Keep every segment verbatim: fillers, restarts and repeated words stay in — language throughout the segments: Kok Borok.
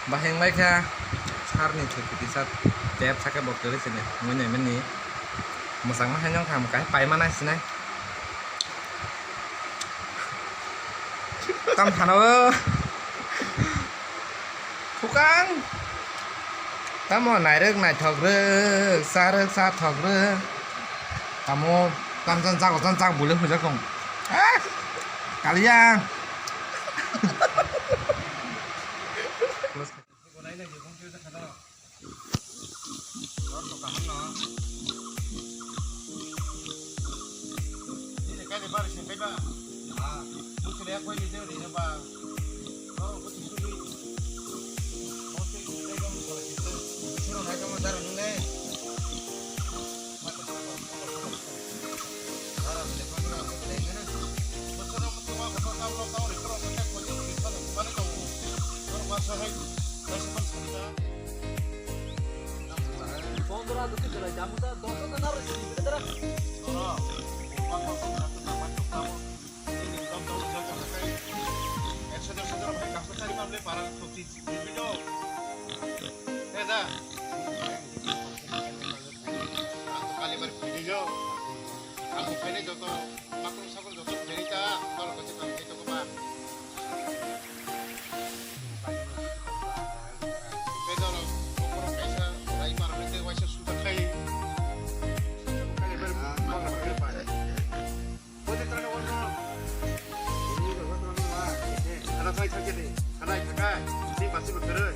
Baheng lai kha, sarni thwkti tisa tep sakhe bo kwrwi sini, mui nai mani. Mwchangma hai nong kha, mwkai pai mana sinai. Tam thano. Thukang. Tamo nairwk naithok rwk, sa rwk sa thok rwk. Tamo tam jan jago jan jago bule hujak tong. Ah! Kaliya. Ang kali bar video. Ang kali joto. Makung sabun joto berita, kalau kau cakap itu kau bah. Pedal, okoro kaisa, lai mar, mete waisa suda kai. Kali ber, mana ber pai. Bote tara warna. Kana kai thake de, kana kai. Ni basi bekerja.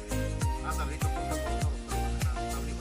Asal itu pun tak pun tak pun tak pun tak pun.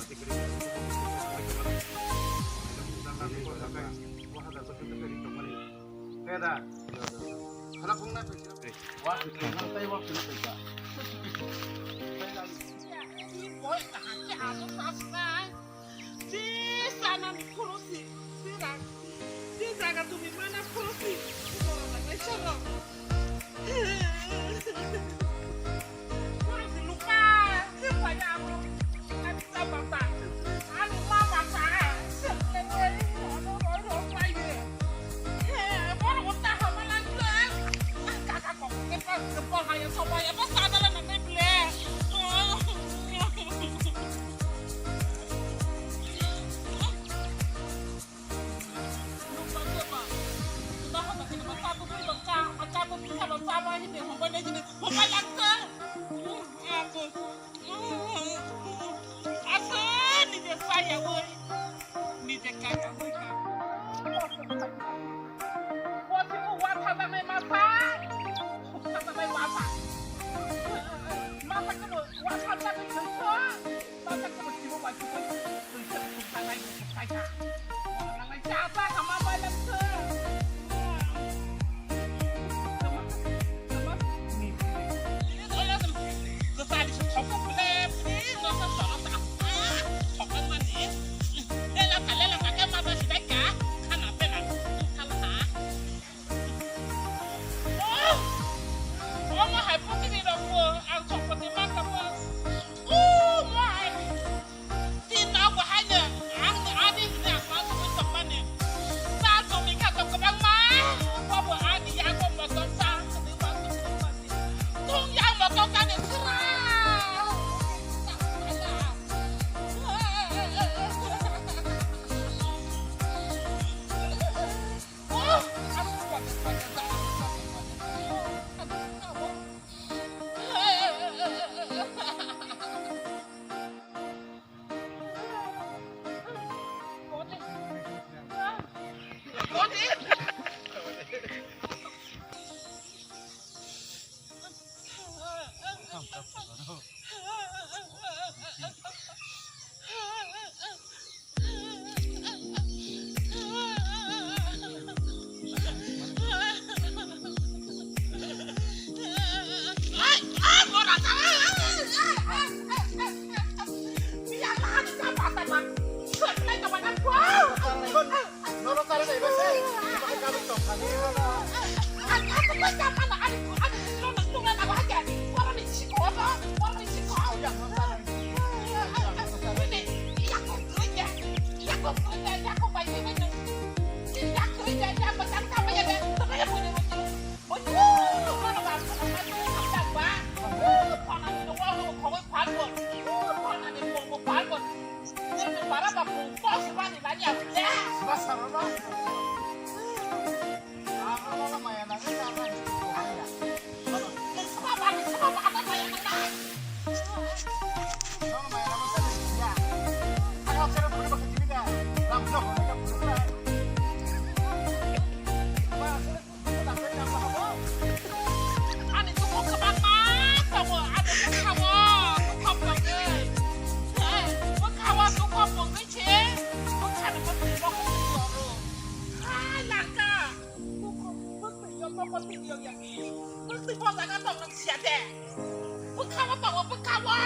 Awa!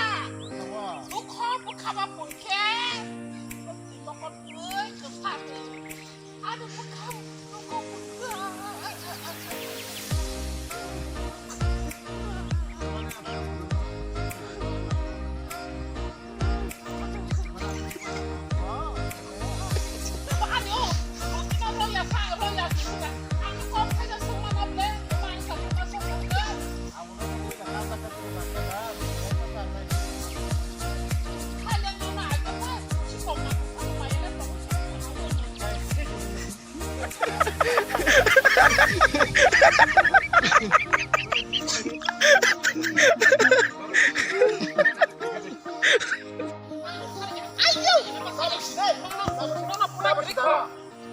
Awa! Bukha, bukha ba pungke. Bukha twi kwsa twi. Ani bukha, bukha pungke.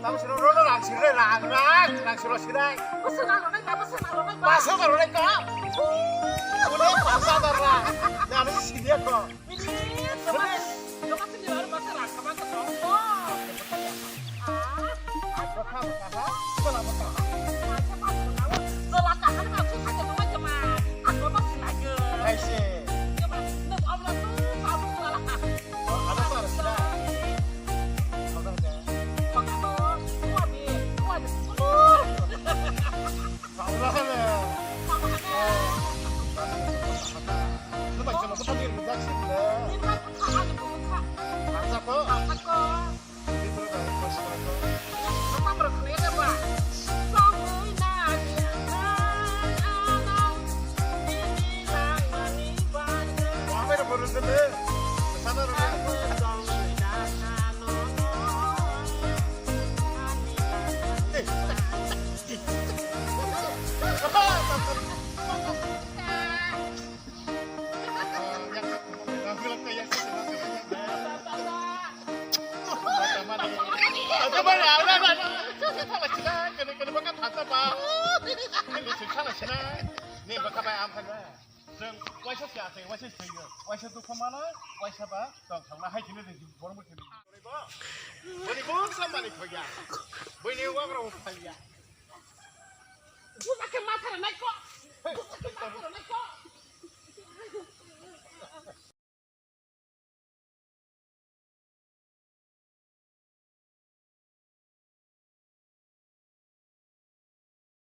Tamo siro roro rang siro rang rang rang siro sirai. Basa roro nai ka. Udah basa roro nai ka. Dari sini ya ko. Hai se. Ada sar sila. Saudara. Saudara. Chwng waisa se asai, waisa se thwio, waisa dukha mano, waisa ba tong thangna hai kheno de borok bo kheno. Boni buksa mani khoya. Boni wagra bo khoya. Busa khe ma thara nai ko. Busa khe ma thara nai ko.